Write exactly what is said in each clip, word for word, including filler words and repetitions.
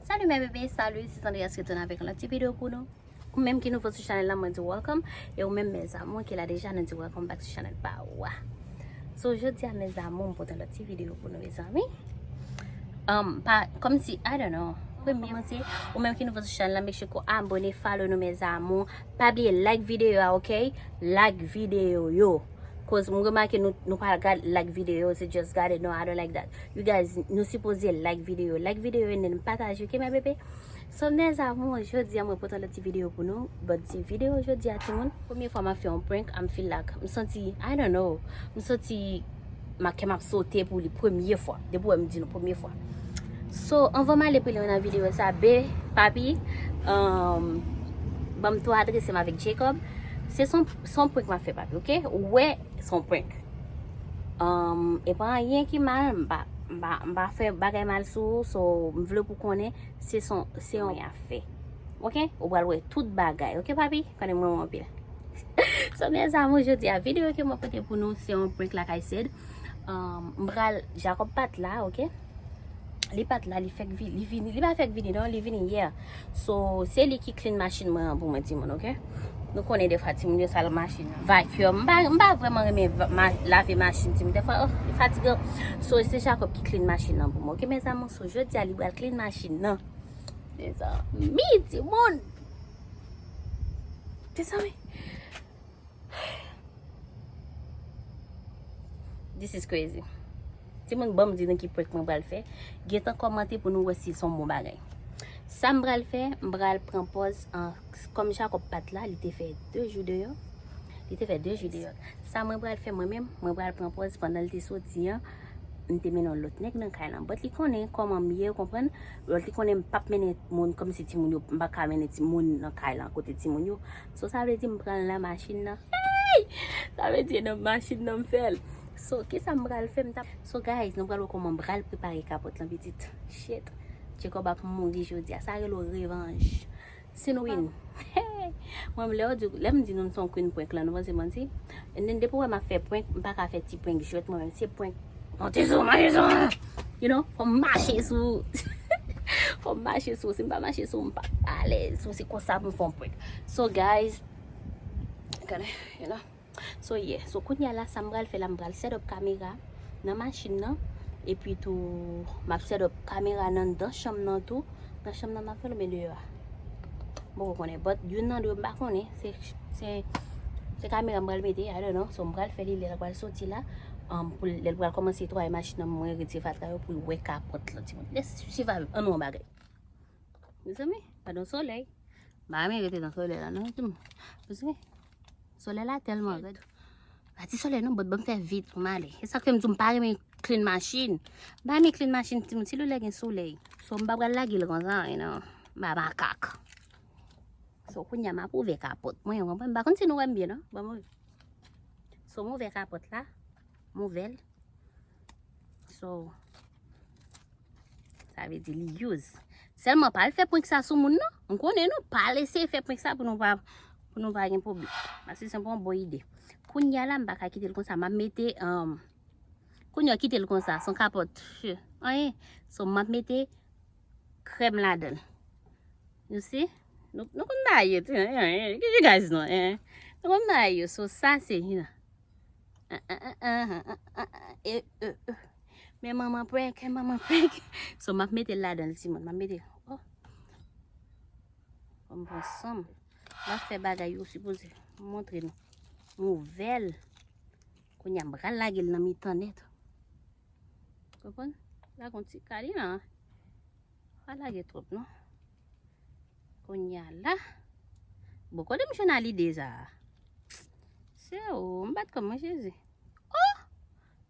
Salut mes bébés, salut, c'est Andrea qui retourne avec un petit vidéo pour nous. Ou menm ki nouvo sou chanèl la, mwen di welcome. E ou menm mes amours ki la deja, nou di welcome back to chanèl pa ou a. So, jodi a mes amours, m pote yon lòt ti videyo pou nou, mezanmi. Um, pa, kòmsi, I don't know. Premye, kòmanse, ou menm ki nouvo sou chanèl la, make sure ke w abone, follow nou, mes amours. Pa bliye like videyo a, ok? Like videyo yo. Cause m remake nou, nou pa gad like videyo, se just gade, no, I don't like that. You guys, nou sipoze like videyo. Like videyo and then pataje, ok, mes bébés? So, mes amours, jodi a mwen pote yon lòt ti videyo pou nou. But ti videyo jodi a, timoun, premye fwa m ap fè yon prank, I'm feel like, m santi, I don't know, m santi ma kè m ap sote pou li premye fwa. Depi w wè m di nou premye fwa. So, anvan m ale pi lwen nan videyo sa, be, papi, um, ban m tou adrese m avèk Jacob. Se son, son prank m ap fè, papi, ok? Ou wè, son prank. Um, e pa anyen ki mal, m pa, m pa, m pa fè bagay mal sou ou, so, m vle pou konnen, se son, se yon afè. Ok? Ou pral wè tout bagay. Ok, papi? Konnen m renmen w anpil. So, mes amours, jodi a, videyo ke mwen pote pou nou, se yon prank, like I said. Um, m pral, Jacob pa t la, ok? Li pa t la, li fèk vi-, li vini, li pa fèk vini, non, li vini yè. So, se li ki clean machin mwen an pou mwen, timoun, ok? Nou konnen defwa, timoun yo sal machin nan. Vacuum, m pa, m pa vrèman renmen va-, ma-, lave machin, timoun. Defwa, oh, li fatigan. So, se Jacob ki clean machin nan pou mwen, ok, mes amours? So, jodi a, li pral clean machin nan. Mezanmi, timoun. Mezanmi. This is crazy. Timoun, ban m di nou ki prank mwen pral fè. Gentan kòmante pou nou wè si se yon bon bagay. Sa m pral fè, m pral pran pòz an, kòm Jacob pa t la, li te fè de jou deyò. Li te fè de jou deyò. Sa mwen pral fè mwen menm, mwen pral pran pòz pandan l te soti an, m te mennen yon lòt nèg nan kay lan. But li konnen kòman m ye, ou konprann? But li konnen m p ap mennen moun kòmsi timoun yo, m pa ka mennen timoun nan kay lan kote timoun yo. So, sa vle di m pran l nan machin nan. Hey! Sa vle di nan machin nan m fè l. So, kisa m pral fè m t ap. So, guys, nou pral wè kòman m pral prepare kapòt lan, pitit. Shit. Jacob ap mouri jodi a. Sa rele w revanj. Si nou win. Mwen, lè yo di, lè m di nou m se yon queen prank lan, nou panse m manti? And then, depi w wè m ap fè prank, m pa ka fè ti prank jwèt mwen menm. Se prank. Monte sou, monte sou. You know, fò m mache sou. Fò m mache sou. Si m pa mache sou, m pa alèz. So, se konsa pou m fè yon prank. So, guys, gade, you know. So, yeah. So, kounye a la, sa m pral fè la, m pral set up kamera nan machin nan. Epi tou, m ap set up kamera nan anndan chanm nan tou. Nan chanm nan, m ap fè l oubyen deyò a. M poko konnen. But, youn nan de yo, m pa konnen. Se, se, se kamera m pral mete, I don't know. So, m pral fè li, lè l pral soti la. Um, pou l, lè l pral kòmanse netwaye machin nan, mwen retire fatra yo pou l wè kapòt lan, timoun. Let's survive. Ann wè yon bagay. Mezanmi, gade yon solèy. M pa renmen rete nan solèy la, non, timoun. Mezanmi, solèy la tèlman rèd. Pa di solèy non, but ban m fè vit pou m ale. E sa k fè m di w m pa renmen clean machin. M pa renmen clean machin, timoun, si lè gen solèy. So, m pa pral lage l konsa, you know. M pa makak. So, kounye a m ap ouvè kapòt mwen, ou konprann? M pa konn si nou wè m byen, non. Ban m ouvè. So, m ouvè kapòt la. M ouvè l. So, sa vle di li use. Sèlman pa al fè prank sa sou moun, non. M konnen, non. Pa al eseye fè prank sa pou nou pa, pou nou pa gen pwoblèm. Paske se pa yon bon ide. Kounye a la, m pa ka kite l konsa. M ap mete, um, kounye a kite l konsa. Se yon kapòt. Anyen. So, m ap mete krèm ladan l. You see? Nou, nou konn bagay yo, tou, hein, hein, hein. You guys know, hein? Nou konn bagay yo. So, sa se, you know. Ah, ah, ah, ah, ah, ah, ah, eh, eh, eh. Men manman prank, men manman prank. So, m ap mete l ladan l, timoun. M ap mete l. Oh. Fò m pran san m. M ap fè bagay yo sipoze montre nou. M ouvè l. Kounye a, m pral lage l nan mitan nèt. Konprann? Lage yon ti kali la. Pa lage twòp, non. Kounye a la. Bon, kote m jwenn a lide sa a? Se ou, m bat kò m, Jezi. Oh!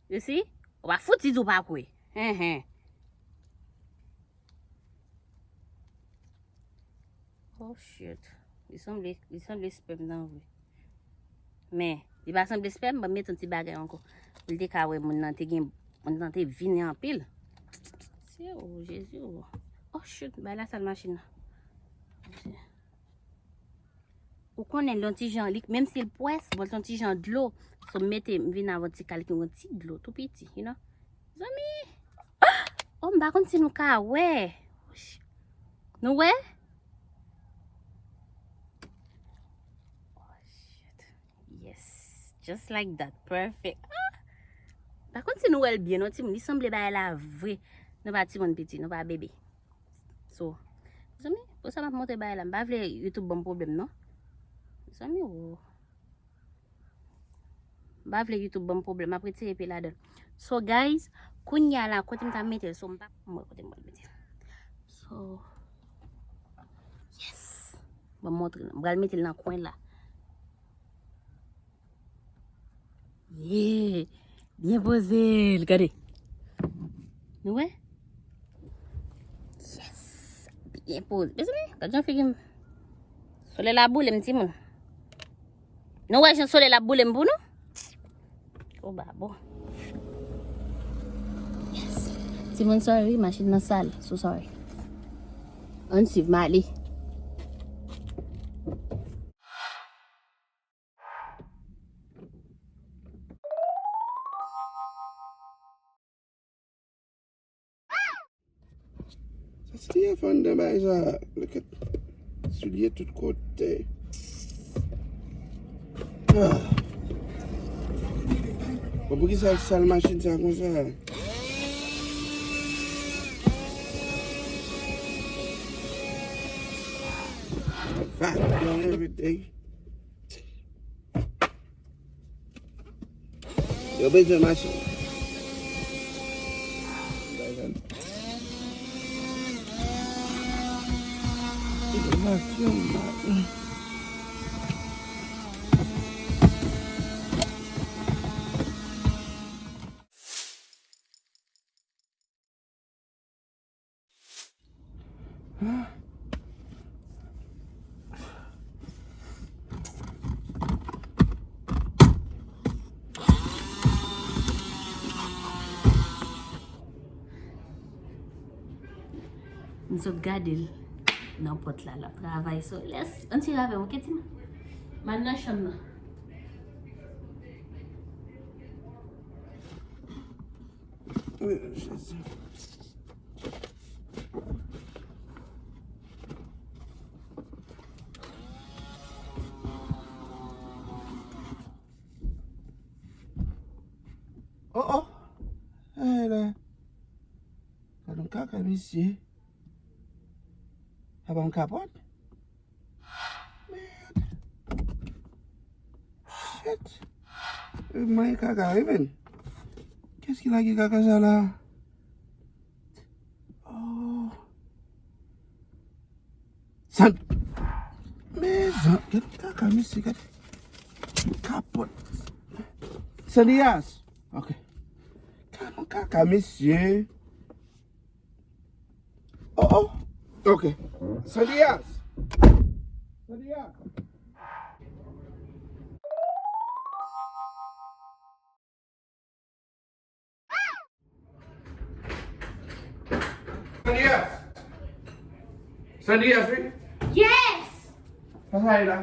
You see? Ou pa fouti di w pa kwè. Hen, hen. Oh, shit. Li sanble, li sanble spèm nan vre. Men, li pa sanble spèm, ban m met yon ti bagay ankò. Pou l te ka wè moun nan te gen, moun nan te vini anpil. Se ou, Jezi ou. Oh, shit, bay la sal machin nan. Ou konnen l yon ti jan, li, menm si l pwès, bon, l yon ti jan dlo. So, m mete, m vin avè yon ti kal ki yon ti dlo, tou piti, you know. Zanmi! Oh, m pa konn si nou ka wè. Nou wè? Oh, shit. Yes. Just like that. Perfect. Ah! M pa konn si nou wè l byen, non, timoun. Li sanble bagay la vre. Nou pa timoun piti, nou pa bebe. So, zanmi, pou sa m ap montre bagay la. M pa vle YouTube ban m pwoblèm, non. Zanmi, oh. M pa vle YouTube ban m pwoblèm, m ap retire pye ladan l. So, guys, kounye a la, kote m ta mete l? So, m pa, m wè kote m pral mete l. So, yes. Ban m montre nou. M pral mete l nan kwen la. Yeah. Byen poze l, gade. Nou wè? Yes. Byen poze. Mezanmi, gad jan figi m. Solèy la boule m, timoun. Nou wè jan solèy la boule m pou nou? O babo. Yes. Timoun, sorry, machin nan sal. So sorry. Ann swiv m ale. Sa se te fè anndan bagay sa. Look at soulye tout kote. Ah. Bon, poukisa l sal machin sa konsa? Vacuum everything. Yo bezwen machin. Vacuum, man. M sot gade l nan pòt la, l ap travay. So, lès, ann tire avè m, oke, ti man? M al nan chanm nan. Oh, oh. Hey, la. Gad yon kaka, mesye. Sa pa yon kapòt? Mèd. Shit. E manyen kaka, wi, men. Kiyès ki lage kaka sa la? Oh. San-, mezan-, gad kaka, mesye, gad. Kapòt. Sandrias. Ok. Gad yon kaka, mesye. Oh, oh. Ok. Sandrias. Sandrias. Sandrias. Sandrias, wi. Yes! Sa sa ye la?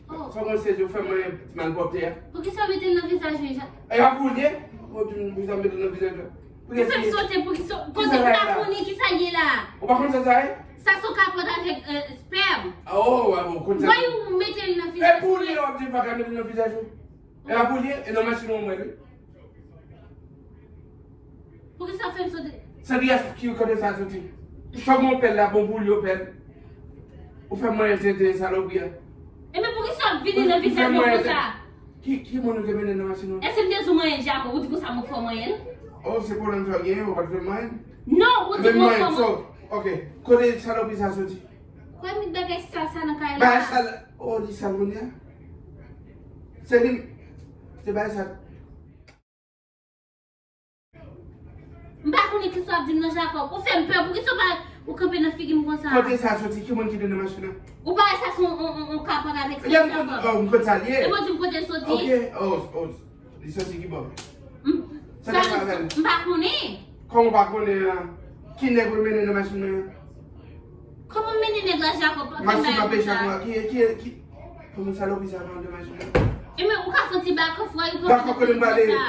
Oh. Sa mwen sezi, ou fè mwen ti malpwòpte a. Poukisa w mete l nan vizaj mwen, Jean? E a pou l ye? Ou di m poukisa m mete l nan vizaj la? Ou fè m sote, poukisa, kote m pa konnen kisa l ye la? Ou pa konn sa sa ye? Sa se yon kapòt avèk, euh, spèm. Oh, a bon, konn sa. Why ou mete l nan vizaj mwen? E pou l ye, w ap di m pa ka mete l nan vizaj ou? E a pou l ye, e nan machin ou mwen, wi. Poukisa w fè m sote? Sandrias, ki kote sa soti? Chòk mon pèl la, bon pou l yo pèl. Ou fè mwen tenten salopri a. Ebyen, poukisa w ap vini nan vizaj mwen konsa? Ki, ki moun ou te mennen nan machin nan? Èske m te di w manyen Jacob, ou di konsa mwen fè w manyen l? Oh, se pwoblèm sa w genyen, ou pa t vle manyen l? Non, ou di mwen fè w manyen l. So, ok, kote salopri sa soti? Kwè m met bagay sal sa nan kay la. Bagay sal, oh, li sal kounye a? Se li, se bagay sal. M pa konnen kisa w ap di m nan, Jacob. Ou fè m pè. Poukisa w pa, ou kanpe nan figi m konsa? Kote sa soti? Ki moun ki te nan machin nan? Ou pa wè sa se yon, yon, yon, yon kapòt avèk spèm, Jacob? Oh, m konn sa l ye. E mwen di m kote l soti? Ok, oh, oh, li soti ki bò? M, sa, m pa konnen. Kòman w pa konnen an? Ki nèg ou mennen nan machin nan? Kòman m mennen nèg la, Jacob? Pa fè m bagay konsa. Ki, ki, ki, kòman salopri sa pran de machin nan? E Men ou ka fè yon ti back off, why you Back off, kote m pale? Sa.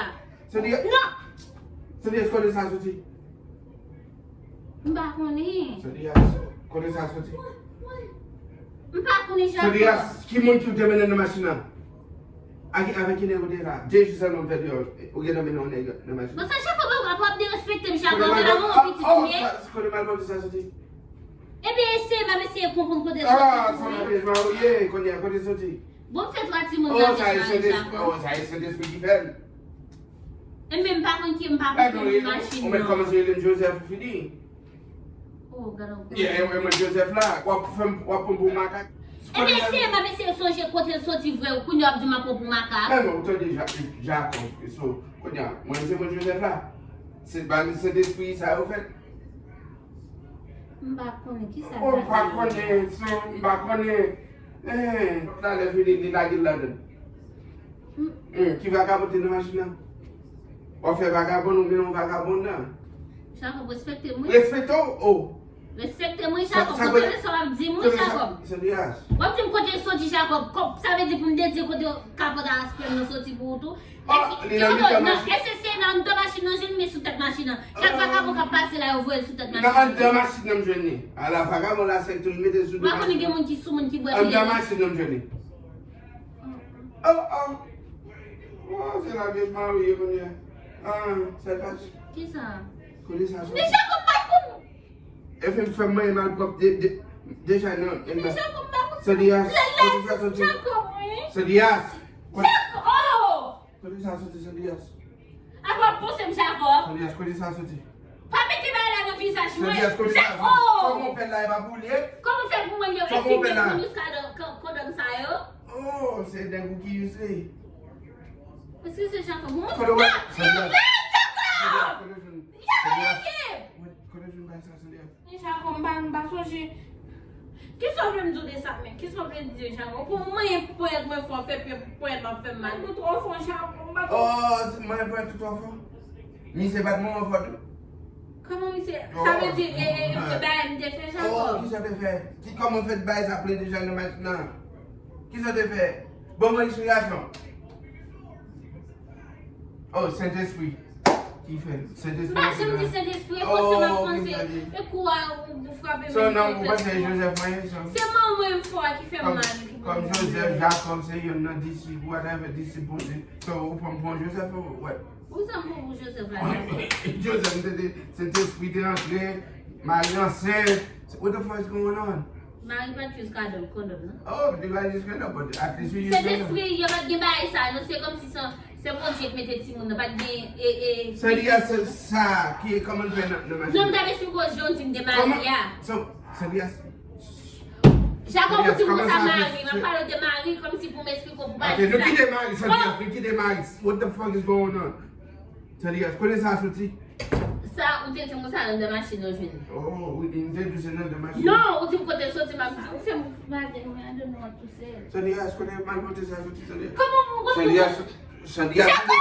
Sandrias. Non! Sandrias, kote sa soti? M pa konnen. Sandrias, kote sa soti? M pa konnen, Jacob. Sandrias, ki moun ki w te mennen nan machin nan? Ak, avèk ki nèg ou te la? De jou sèlman m fè deyò, ou gentan mennen yon nèg nan machin nan. Bon, sa Jacob, w ap derespekte m, Jacob, Kote mal, oh, oh, sa, kote mal pwòpte sa soti? Ebyen, eseye, m ap eseye konprann kote l soti pou mwen. Ah, sa mwen deja ou ye, kounye a, kote l soti? Bon, m fè twa timoun nan sa e Sentespri, oh, sa e Sentespri ki fè l. E menm pa konn ki, m pa konn ki moun machin nan. Ou mèt kòmanse rele m Joseph ou fini. Oh, gad yon. Yeah, e mwen Joseph la, w ap fè m, w ap pran m pou makak. Ebyen, eseye, m ap eseye sonje kote l soti vre, kounye a w ap di m ap pran pou makak. Men, ou tande Ja-, Jacob, so, kounye a, mwen se mwen Joseph la. Se pa Sentespri sa yo fèt. M pa konnen ki sa. Oh, m pa konnen, so, m pa konnen. Eh, talè fini, li lage l ladan. Hmm, ki vagabon te nan machin nan? W ap fè vagabon, ou menm yon vagabon nan. Jacob, respekte mwen. Respekte w? Oh. Respekte mwen, Jacob. Ou tande sa w ap di mwen, Jacob? Sandrias. W ap di m kote l soti, Jacob. Sa vle di pou m dedye kote kapòt a aspè m nan soti pou ou tou? Ah, li nan mitan machin. Èske se nan anndan machin nan jwenn li, sou tèt machin nan? Chak vagabon k ap pase la, yo voye l sou tèt machin nan. Nan anndan machin nan m jwenn li. Ala vagabon la, sèk tou l mete sou do machin nan. M pa konnen gen moun ki sou moun ki bwè. Anndan machin nan m jwenn li. Oh, oh. Oh, se la vye mari ye kounye a. Ah, se pa. Kisa? Kote sa soti? Men Jacob pa konn. E fè m fè m manyen malpwòp de, de, deja nan. Men Jacob pa konn. Sandrias, kote sa soti? Jacob, wi. Sandrias. Jacob, oh! Kote sa soti, Sandrias? Apa w ap pouse m, Jacob? Sandrias, kote sa soti? Pa mete bagay la nan vizaj mwen. Sandrias, kote sa soti? Jacob! Fò monpè la, e pa pou li ye? Kòman fè pou mwen yo eseye pran jiska kondòm sa yo? Oh, se nèg ou ki use. Eskize, Jacob. Kote w wè? Sandrias. Jacob! Sandrias, kote w jwenn? Jacob! Kote w jwenn bagay sa, Sandrias? Jacob, m pa, m pa sonje. Kisa w vle m di w de sa menm? Kisa w vle di, Jacob? Pou mwen, ponyèt mwen fò, fè ponyèt m ap fè m mal. Ou twò fò, Jacob, m pa twò. Oh, mwen ponyèt ou twò fò? Misye bat mwen anfò tou. Kòman misye? Sa vle di, e, e, e, bagay m te fè, Jacob? Oh, kisa w te fè? Ki, kòman w fè bagay sa ple deja nan machin nan? Kisa w te fè? Ban mwen eksplikasyon. Oh, Sentespri ki fè l. Sentespri. M pa janm di Sentespri, e panse m ap panse. E kou a ou, ou frape m. So, non, ou panse Joseph mwen ye, so. Se manman m fò a ki fè m mal, ki ban m mal. Kòm Joseph, Jacob, se youn nan disip, whatever, disip Bondye. So, ou pran, pran Joseph, ou, what? Ou sa m pran pou Joseph la? Joseph, m te, te, Sentespri te antre, Mari ansent. What the fuck is going on? Mari pa t use kondòm, kondòm, non? Oh, li pa t use kondòm, but at least you use kondòm. Sentespri, yo pa t gen bagay sa, non, se kòmsi se, se Bondye k mete timoun nan, pa t gen, e, e, Sandrias, se sa ki, kòman l fè nan, nan machin? Non, m t ap esplike w jan w di m de Mari a. So, Sandrias. Jacob, ou di m konsa Mari, m ap pale w de Mari, kòmsi pou m esplike w pou pa di sa. Ok, nou kite Mari, Sandrias, nou kite Mari. What the fuck is going on? Sandrias, kote sa soti? Sa, ou te di m konsa nan de machin nan jwenn. Oh, wi, m te di se nan de machin. Non, ou di m kote l soti, m ap di, ou fè m lage nou, men, I don't know what to say. Sandrias, kote malpwòpte sa soti, Sandrias? Kòman m, Sandrias, Sandrias, Jacob!